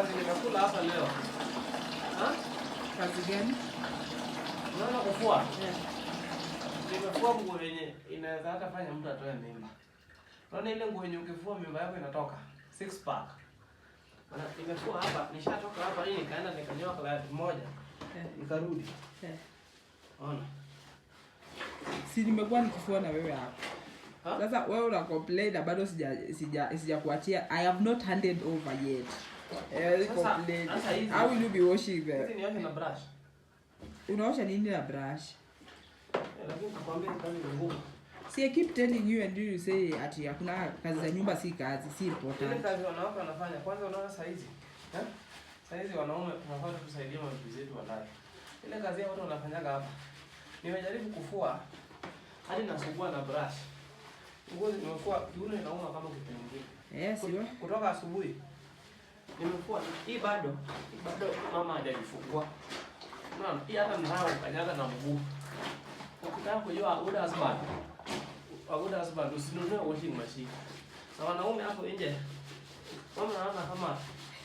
Kazi nimekula hapa leo. Ha? Kazi gani? Unaona kufua? Eh. Nimefua nguo yenye inaweza hata fanya mtu atoe mimba. Unaona ile nguo yenye ukifua mimba yako inatoka? Six pack. Maana nimefua hapa, nishatoka hapa hii nikaenda nikanyoa client moja. Nikarudi. Ona. Si nimekuwa nikifua na wewe hapa. Ha? Sasa wewe una complain na bado sija kuachia. I have not handed over yet. Complain. Sasa hizi- How will you be washing Hizi them? nioshe na brush. Unaosha nini na brush? Eh, lakini nakwambia kazi ni ngumu. Si I keep telling you and you say ati hakuna kazi za nyumba, si kazi, si Ile important. kazi wanawake wanafanya kwanza, unaona saa hizi, eh? Saa hizi wanaume tunafaa tusaidie mabibi zetu walai. Ile kazi ya watu wanafanyaga hapa. Nimejaribu kufua hadi nasugua na brush. Nguo nimefua, kiuno inauma kama kipengele. Eh, sio? Kutoka asubuhi nimefua hii bado mama hajajifungua. Unaona, hii hata nataka kukanyaga na mguu. Ukitaka kujua a good husband, a good husband, usinunue washing machine. Na wanaume hapo nje, mama naona kama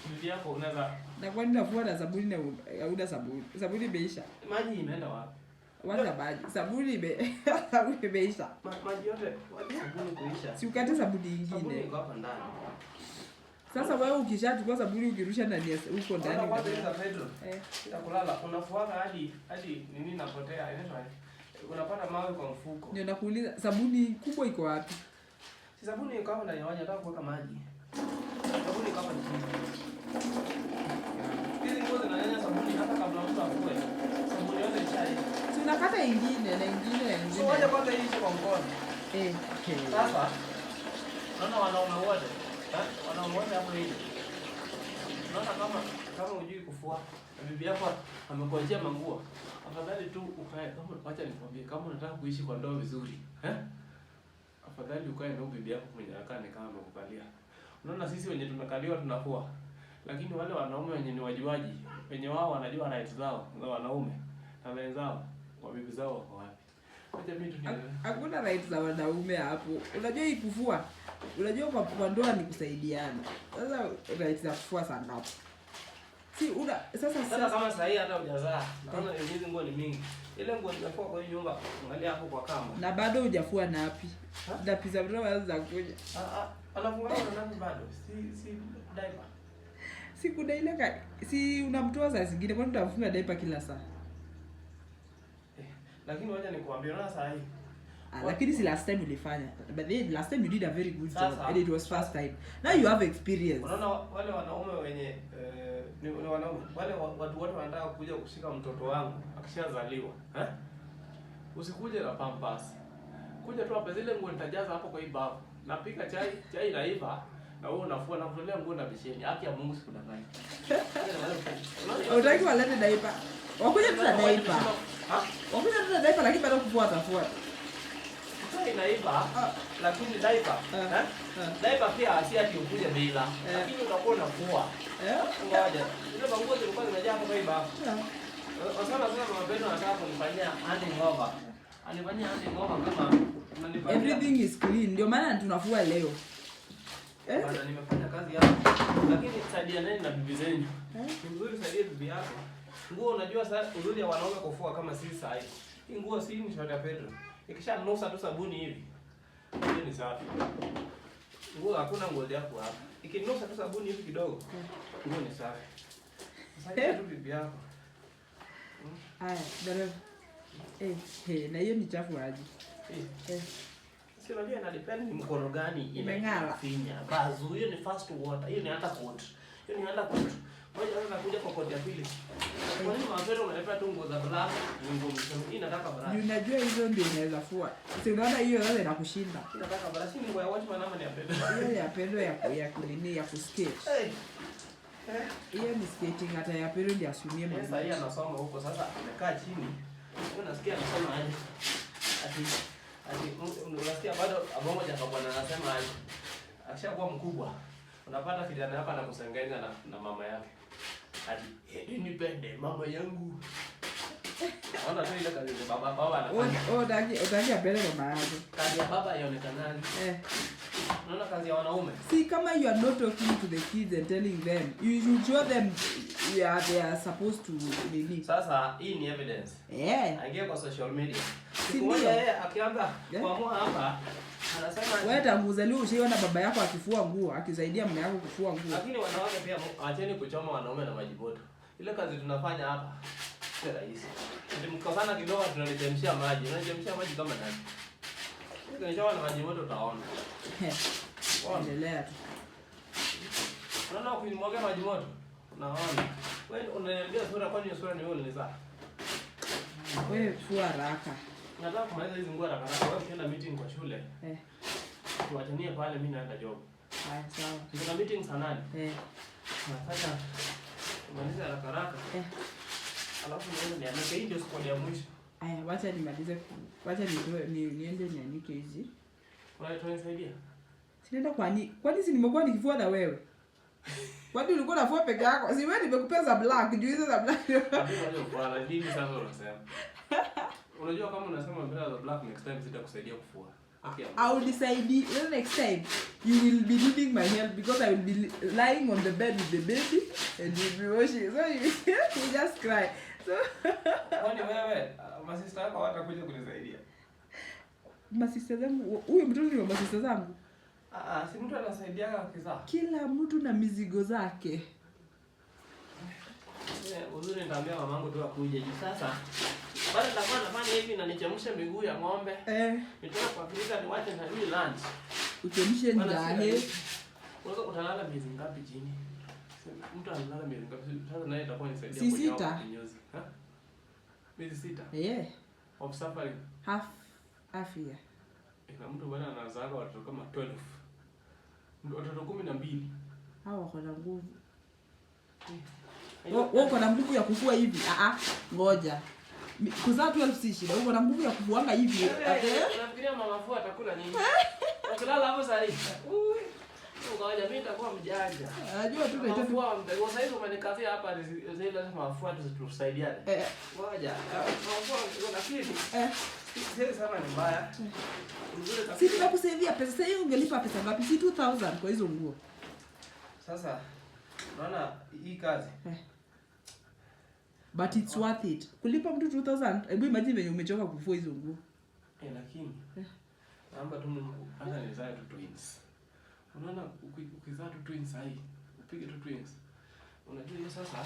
bibi yako unaweza Na kwani nafua na sabuni na hauna sabuni? Sabuni imeisha. Maji imeenda wapi? Wacha maji. Sabuni imeisha. Maji yote, wacha sabuni kuisha. Si ukate sabuni Sabuni ingine. iko hapa ndani. Sasa wewe ukishachukua sabuni ukirusha ndani ya huko Unaona ndani. kwanza hizi za Pedro. Ita kulala unafuaga hadi nini inapotea, inaitwa aje? Unapata mawe kwa mfuko. Ndio nakuuliza, sabuni kubwa iko wapi? Si sabuni iko hapa ndani, nataka kuweka maji. Sabuni iko hapa chini. Hizi nguo zinanyonya sabuni hata kabla mtu afue. Sabuni yote ishaisha. Si unakata ingine na ingine na So wacha ingine. kwanza hii ishe kwa mkono. Sasa naona wanaume wote, eh? Wanaume wote hapo hivi. Unaona kama hujui kufua na bibi yako amekuachia manguo, afadhali tu ukae kama, wacha nikwambie, kama unataka kuishi kwa ndoa vizuri, eh? Afadhali ukae na huyu bibi yako mwenye akaa ni kama amekukalia. Unaona sisi wenye tumekaliwa tunafua. Lakini wale wanaume wenye ni wajuaji, wenye wao wanajua rights zao za wanaume na wenzao, wa bibi zao wako wapi? Wacha mimi tu nielewe. Hakuna right za wanaume hapo. Unajua hii kufua, unajua kwa ndoa ni kusaidiana. Sasa right za kufua saa ngapi? Si una sasa Sasa sasa kama sasa hii hata hujazaa, naona hizi nguo ni mingi. Ile nguo nimefua kwa hii nyumba, angalia hapo kwa kamba. Na bado hujafua nappy. Ha? Nappy za mtoto za kuja. Ah ah, anafunga na nappy bado. Si diaper. Si kuna ile si unamtoa saa zingine, kwani utafunga diaper kila saa? Eh, lakini wacha nikuambie, unaona saa hii. Ah, lakini si last time ulifanya. But then last time you did a very good job and it was first time. Now you have experience. Unaona wale wanaume wenye ni wanaume wale watu wote wanataka kuja kushika mtoto wangu akishazaliwa, eh? Usikuje na pampers. Kuja tu hapa, zile nguo nitajaza hapo kwa hii bafu. Napika chai, chai inaiva na wewe unafua na kutolea nguo na besheni. Haki ya Mungu sikudanganya. Hutaki walete diaper. Wakuja tu na diaper. Ha? Wakuja tu na diaper, lakini bado kufua atafua. Chai inaiva lakini diaper, Ah. eh? Ah. Diaper pia si ati ukuje bila. Lakini utakuwa unafua. Eh? Ngoja. Zile manguo zilikuwa zimejaa hapo kwa hii bafu. Ah. Sana sana mama Pedro anataka kunifanyia handing over. Anifanyia handing over kama unanifanyia. Everything is clean. Ndio maana tunafua leo. Eh? Bwana, nimefanya kazi hapa. Lakini saidianeni na bibi zenyu. Eh? Ni mzuri saidie bibi yako. Nguo, unajua sasa uzuri ya wanaume kufua kama sisi saa hii. Hii nguo si ni short ya Pedro. Ikisha nusa tu sabuni hivi, hiyo ni safi. Nguo, hakuna nguo yako hapa. Ikinusa tu sabuni hivi kidogo, nguo ni safi. Saidia tu bibi yako. Aya, dereva. Eh, eh, na hiyo ni chafu aje? Eh. Eh. Si unajua ina depend ni mkono gani Imeng'ara. inafinya. Bazu, hiyo ni first water, hiyo ni undercoat. Hiyo ni undercoat. Ngoja sasa nakuja kwa coat ya pili. Kwa nini mapendo unaleta tu nguo za black, ni nguo msemo? Hii nataka Juu brush. unajua hizo ndio unaweza fua. Si unaona hiyo sasa inakushinda. Hii nataka brush, hii ni nguo ya watchman ama ni ya Pedro? Hiyo ya Pedro ya kunini, ya kuskate. Hey. Eh. Hiyo ni skating, hata ya Pedro ndio asumie Yeye sasa hii mwenyewe. anasoma huko sasa, amekaa chini. Wewe unasikia anasoma aje? Ati unasikia bado Abongo Jakabwana anasema aje? Akishakuwa mkubwa, unapata kijana hapa anakusengenya na mama yake. Ati heri nipende mama yangu. Naona tu ile kazi ya baba anafanya. Wewe utaki apende mama yake. Kazi ya baba haionekani. Eh. Unaona kazi ya wanaume? See, kama you are not talking to the kids and telling them, you should show them, yeah, they are supposed to nini. Sasa hii ni evidence. Aingie kwa social media. Si Siku moja ndio? yeye akianza kuamua hapa anasema Wewe tangu uzaliwe ushaiona baba yako akifua nguo, akisaidia mama yako kufua nguo? Lakini wanawake pia acheni kuchoma wanaume na maji moto. Ile kazi tunafanya hapa si rahisi. Mkikosana kidogo tunalichemshia maji. Unachemshia maji kama nani? Ukichoma na maji moto utaona. Endelea tu. Unaona ukimwaga maji moto? Unaona. Wewe unaniambia sura, kwani sura ni wewe ulinizaa? Wewe fua haraka. Nataka kumaliza hizi nguo haraka haraka. Wewe ukienda meeting kwa shule, tuachanie pale, mimi naenda job. Haya, sawa. Kuna meeting saa 8. Nataka kumaliza haraka haraka. Alafu niende nianike. Hii ndio squad ya mwisho. Aya, wacha nimalize. Wacha nitoe niende nianike hizi. Unanisaidia? Sinaenda kwani? Kwani si nimekuwa nikifua na wewe? Kwani ulikuwa unafua peke yako? Si wewe nimekupea za black, juu hizo za black. Hakuna nini sasa unasema? Unajua kama unasema mpira za black, next time sitakusaidia kufua. Okay. I will decide well, next time you will be needing my help because I will be lying on the bed with the baby and you'll be washing. So you just cry. So Kwani wewe masista yako hawatakuja kunisaidia? Masista zangu, huyo mtoto ni wa masista zangu. Ah, si mtu anasaidiaga akizaa. Kila mtu na mizigo zake. Uzuri nitaambia mamangu tu akuje juu sasa. Bado nitakuwa nafanya hivi na nichemshe miguu ya ng'ombe. Nitoke kwa freezer niwache na hii lunch. Uchemshe Bwana, si njahe. rahisi. Unaweza utalala miezi ngapi chini? Mtu analala miezi ngapi? Sasa naye itakuwa nisaidia Si kwenye 6. kinyozi. Ha? Miezi 6. Of suffering. Half year. Na mtu bwana anazaa watoto kama 12. Watoto 12. Hao wako na nguvu. Wewe uko na nguvu ya kufua hivi? Ah ah, ngoja. Kuzaa 12 si shida. Uko na nguvu ya kufuanga hivi. Unafikiria mama fua atakula nini? Ukilala hapo saa hii. Ngoja mimi nitakuwa mjanja. Najua tu Mama nahitaji fua mdogo. Sasa hivi umenikazia hapa zile lazima mama fua tusaidiane. Ngoja. Mama fua mdogo lakini siwezi sema ni mbaya. Nzuri kabisa. Si tunakusaidia pesa. Sasa hivi ungelipa pesa ngapi? Si 2000 kwa hizo nguo. Sasa unaona hii kazi. But it's worth it. Kulipa mtu 2000, hebu imagine venye umechoka kufua hizo nguo. Lakini naomba tu Mungu hata nizae tu twins. Unaona ukizaa tu twins hai, upige tu twins. Unajua hiyo sasa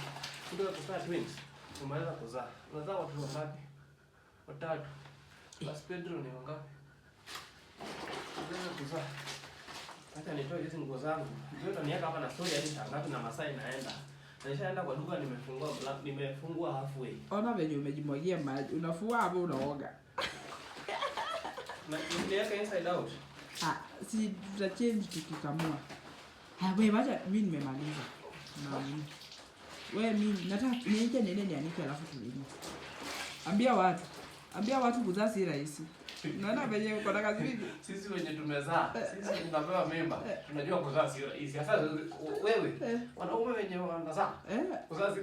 ndio kuzaa twins. Umeweza kuzaa. Unazaa watu wangapi? Watatu. Basi Pedro ni wangapi? Unaweza kuzaa. Hata nitoe hizi nguo zangu. Ndio utaniweka hapa na story hadi saa ngapi na masaa inaenda. Na nishaenda kwa duka nimefungua mlango, nimefungua halfway. Ona venye umejimwagia maji. Unafua hapo unaoga. Na niweka inside out. Ah, si tuta change tukikamua. Ah, wewe wacha mimi nimemaliza. Na wewe mimi nataka niende niende nianike alafu tulime. Ambia watu. Ambia watu kuzaa si rahisi. Unaona venye uko na kazi mingi? Sisi wenye tumezaa, sisi wenye tunapewa mimba, tunajua kuzaa si rahisi. Sasa wewe, wanaume wenye wanazaa, kuzaa si